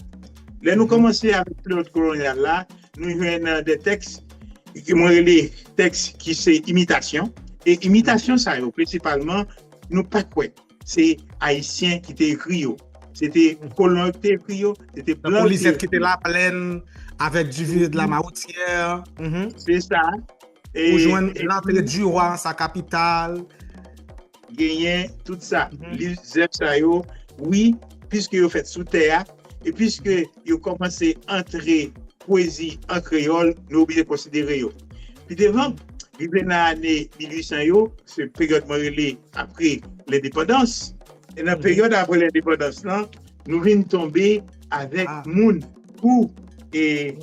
Lè nou kòmanse avèk peryòd kolonyal la, nou jwenn de tèks ki mwen rele tèks ki se imitasyon. E imitasyon sa yo, prensipalman, nou pa kwè se Ayisyen ki te ekri yo. Se te kolon yo ki te ekri yo, se te blan yo ki te ekri yo. Lizèt ki te Laplèn avèk Duvivier de la Maudière. Se sa. Ou jwenn L'Entrée du Roi an sa kapital. Genyen tout sa. Lizèt sa yo, wi, piske yo fèt sou tè a, e piske yo kòmanse antre pwezi an kreyòl, nou oblije konsidere yo. Pi devan, rive nan ane mil uit san yo, se peryòd mwen rele apre lendepandans. E nan peryòd apre lendepandans lan, nou vin tonbe avèk moun kou e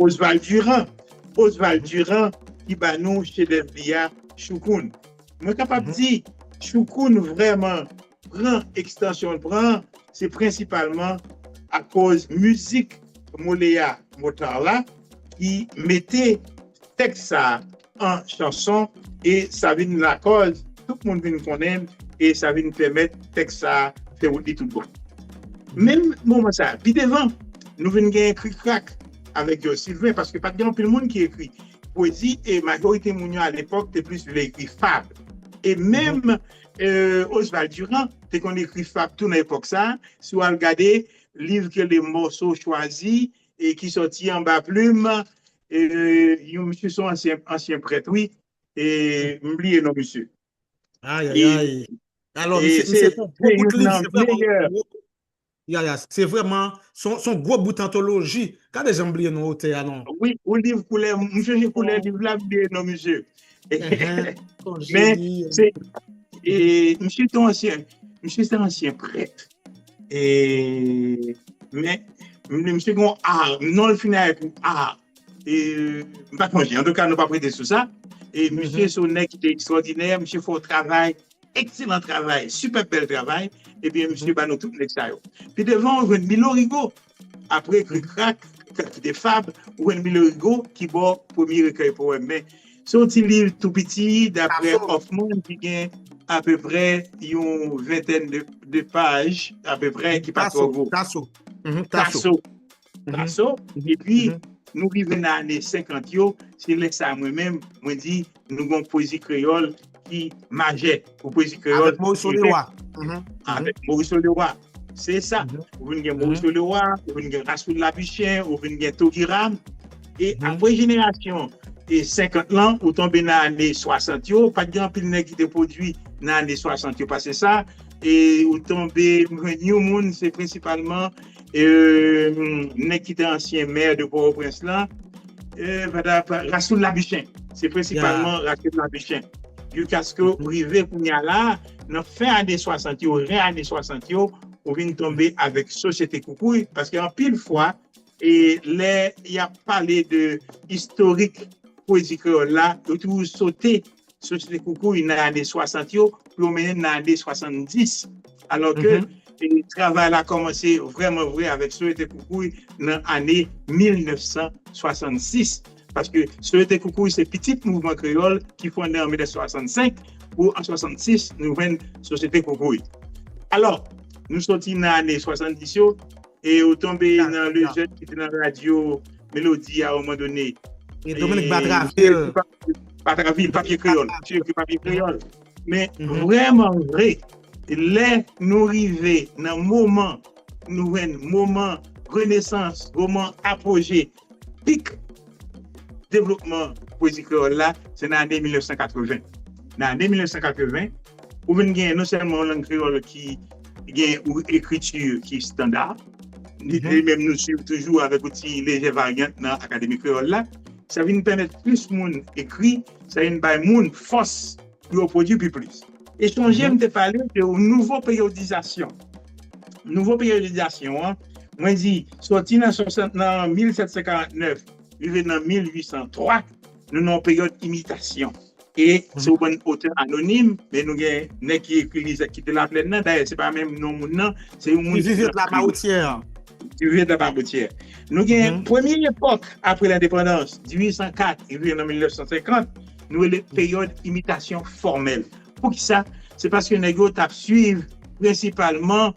Oswald Durand. Oswald Durand ki ba nou chedèv li a, Choukoun. Mwen kapab di, Choukoun vrèman pran ekstansyon l pran, se prensipalman akoz mizik Moleya Motar la ki mete tèks sa a an chanson, e sa vin lakòz tout moun vin konnen l, e sa vin pèmèt tèks sa a fè wout li tout bon. Menm moman sa a, pi devan, nou vin gen Krik Krak avèk Georges Sylvain, paske pa t gen anpil moun ki ekri pwezi, e majorite moun yo alepòk te plis vle ekri fab. E menm euh, Oswald Durand te konn ekri fab tou nan epòk sa a. Si w al gade liv ke le Morceau choisi, e ki sòti anba plim, e, yon misye se yon ansyen, ansyen prèt, wi. E m bliye non misye. Ay, ay, ay. Alò, misye, misye se yon gwo bout liv, se vrèman yon gwo, ya, ya, se vrèman, se yon gwo bout antoloji. Gade jan m bliye non otè a non. Wi, yon liv koulè, m chanje koulè liv la, m bliye non misye. Men, se, e, misye te ansyen, misye se ansyen prèt. E, men, misye gen yon a, non l fini avèk yon a. E, m pa sonje. Antouka, nou pa prete sou sa. E misye se yon nèg ki te ekstwòdinè, misye fè yon travay, ekselan travay, sipèb bèl travay. Ebyen, misye ba nou tout nèg sa yo. Pi devan, ou jwenn Milo Rigo. Apre Krik Krak, ki te fab, ou jwenn Milo Rigo ki ba w premye rekèy powèm. Men, se yon ti liv tou piti, daprè Hoffman, ki gen apeprè yon ventèn de, de paj, apeprè, ki pa twò gwo. Taso. Taso. Epi, nou rive nan ane senkant yo, se lè sa mwen menm, mwen di, nou gen yon pwezi kreyòl ki majè, yon pwezi kreyòl. Avèk Morisseau Leroy. Avèk Morisseau Leroy. Se sa. Ou vin gen Morisseau Leroy, ou vin gen Rasoul Labuchin, ou vin gen Togiram. E apre jenerasyon e senkant lan, ou tonbe nan ane swasant yo, pa t gen anpil nèg ki te pwodui nan ane swasant yo pase sa. E ou tonbe, m jwenn yon moun, se prensipalman e, nèg ki te ansyen mè de Pòtoprens lan, e, Rasoul Labuchin. Se prensipalman Rasoul Labuchin. Jiskaske ou rive kounye a la, nan fen ane swasant yo, ren ane swasant yo, ou vin tonbe avèk Sosyete Koukouy, paske anpil fwa, e lè y ap pale de istorik pwezi kreyòl la, yo toujou sote Sosyete Koukouy nan ane swasant yo, pou yo mennen nan ane swasanndis. Alò ke e, travay la kòmanse vrèman vre avèk Sosyete Koukouy nan ane mil nèf san swasannsis. Paske Sosyete Koukouy se pitit mouvman kreyòl ki fonde an mil nèf san swasannsenk, pou an swasannsis, nou jwenn Sosyete Koukouy. Alò, nou soti nan ane swasanndis yo, e ou tonbe nan Lejeune ki te nan radyo Melodi a yon moman done. E Dominique Batraville. Batraville, papye kreyòl. Misye ekri papye kreyòl. Men vrèman vre, lè nou rive nan moman, nou jwenn moman renesans, moman apoje, pik devlopman pwezi kreyòl la, se nan ane mil nèf san katreven. Nan ane mil nèf san katreven, ou vin gen non sèlman yon lang kreyòl ki gen yon ekriti ki estanda, li menm nou swiv toujou avèk yon ti lejè varyant nan Akademi Kreyòl la, sa vin pèmèt plis moun ekri, sa vin bay moun fòs pou yo pwodui pi plis. E sonje m te pale de yon nouvo peryodizasyon. Nouvo peryodizasyon an, mwen di, sòti nan swasant, nan mil sèt san karant nèf, rive nan mil uit san twa, nou nan yon peryòd imitasyon. E se yon bann otè anonim, men nou gen nèg ki ekri li, ki te Laplèn nan, dayè, se pa menm non moun nan, se yon moun ki viv Laplèn. Ti Vivant Lapawotyè. Nou gen premye epòk apre lendepandans, dizuit san kat rive nan mil nèf san senkant, nou rele peryòd imitasyon fòmèl. Poukisa? Se paske nèg yo t ap swiv prensipalman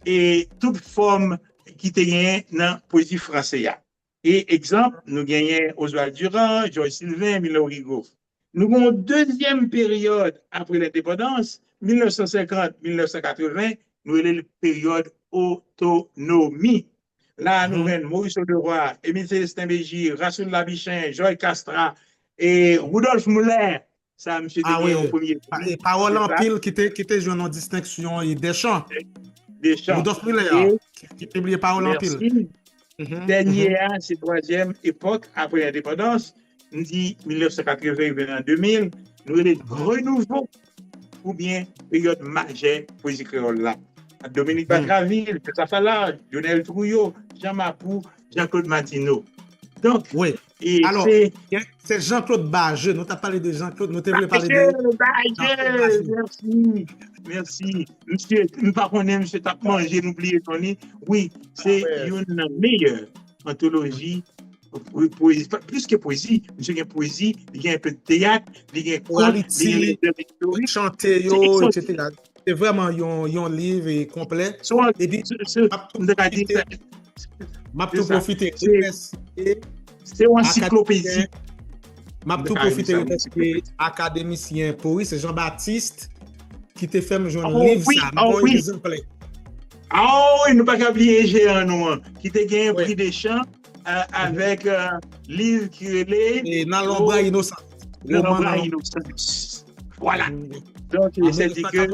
e tout fòm ki te genyen nan pwezi franse a. E egzanp, nou genyen Oswald Durand, Georges Sylvain, Milo Rigaud. Nou gen yon dezyèm peryòd apre lendepandans, mil nèf san senkant, mil nèf san katreven, nou rele l peryòd otonomi. La a, nou jwenn Maurice Leroy, Émile Célestin Mégie, Rasoul Labichen, Joy Castra, e Rudolf Muller. Sa, misye te gen yon premye pri. E Pawòl Anpil ki te, ki te jwenn yon distenksyon e Deschamps. Deschamps. Rudolf Muller, ki, ki pibliye Pawòl Anpil. Dènye a, se twazyèm epòk apre lendepandans. M di mil nèf san katreven rive nan de mil, nou rele renouvo oubyen peryòd majè pwezi kreyòl la. Dominique Batraville, Josaph Allard, Lionel Trouillot, Jean Mapou, Jean-Claude Martineau. Donk, e se Jean-Claude Bajeux, nou t ap pale de Jean-Claude, nou te vle pale de Jean-Claude Bajeux. Mèsi, mèsi. Misye, m pa konnen misye t ap manje, nou bliye non li. Wi, se youn nan meyè antoloji pwezi, plis ke pwezi, misye gen pwezi, li gen enpe teyat, li gen kont, li gen lèt istorik, chante yo, etsetera. Se vrèman yon, yon liv konplè. Epi, m ta ka di, M ap tou pwofite remèsye. Se yon ansiklopedi. M ap tou pwofite remèsye akademisyen Poris Jean Baptiste ki te fè m jwenn liv sa, m gon egzanplè. Ah wi, nou pa ka bliye jeyan nou an, ki te gen pri de chan avèk liv ki rele Nan lonbra inosan. Nan lonbra inosan. Vwala. Donk, se di ke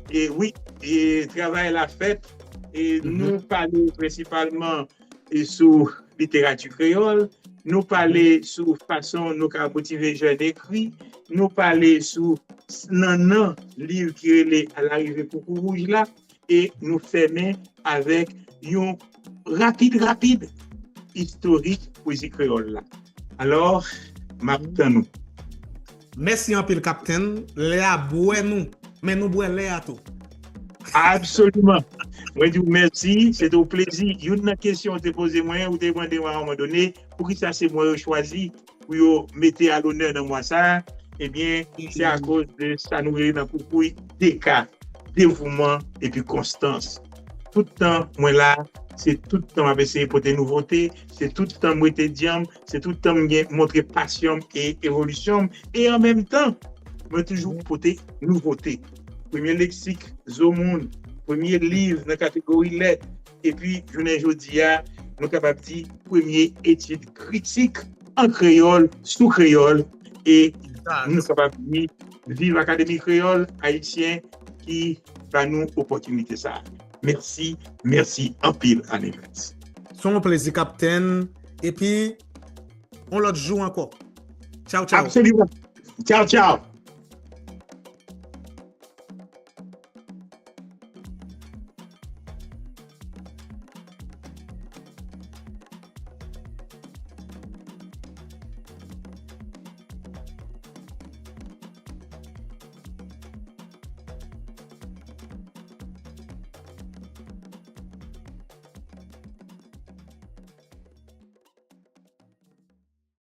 e wi, e travay la fèt e nou pale prensipalman e sou literati kreyòl, nou pale sou fason nou ka motive jèn ekri, nou pale sou nannan liv ki rele A la rive koukou wouj la, e nou fèmen avèk yon rapid rapid istorik pwezi kreyòl la. Alò, m ap tann ou. Mèsi anpil, Kaptenn. Lè a bwè nou, men nou bwè lè a tou. Absoliman. Mwen di w mèsi, se te yon plezi. Youn nan kesyon ou te poze mwen, ou te mande mwen a yon moman done, poukisa se mwen yo chwazi pou yo mete a lonè nan mwa sa a? Ebyen, se akoz de sa nou rele nan koukouy de ka, devouman epi konstans. Tout tan mwen la, se tout tan m ap eseye pote nouvote, se tout tan m rete dyanm, se tout tan m gen montre pasyon m e evolisyon m, e an menm tan, mwen toujou pote nouvote. Premye leksik zo moun, premye liv nan kategori lèt, epi jounen jodi a, nou kapab di premye etid kritik an kreyòl, sou kreyòl, e nou kapab di viv Akademi Kreyòl Ayisyen ki ba nou opòtinite sa a. Mèsi, mèsi anpil, Anivens. Se yon plezi, Kaptenn. Epi, yon lòt jou ankò. Tchaw, tchaw. Absoliman. Tchaw, tchaw.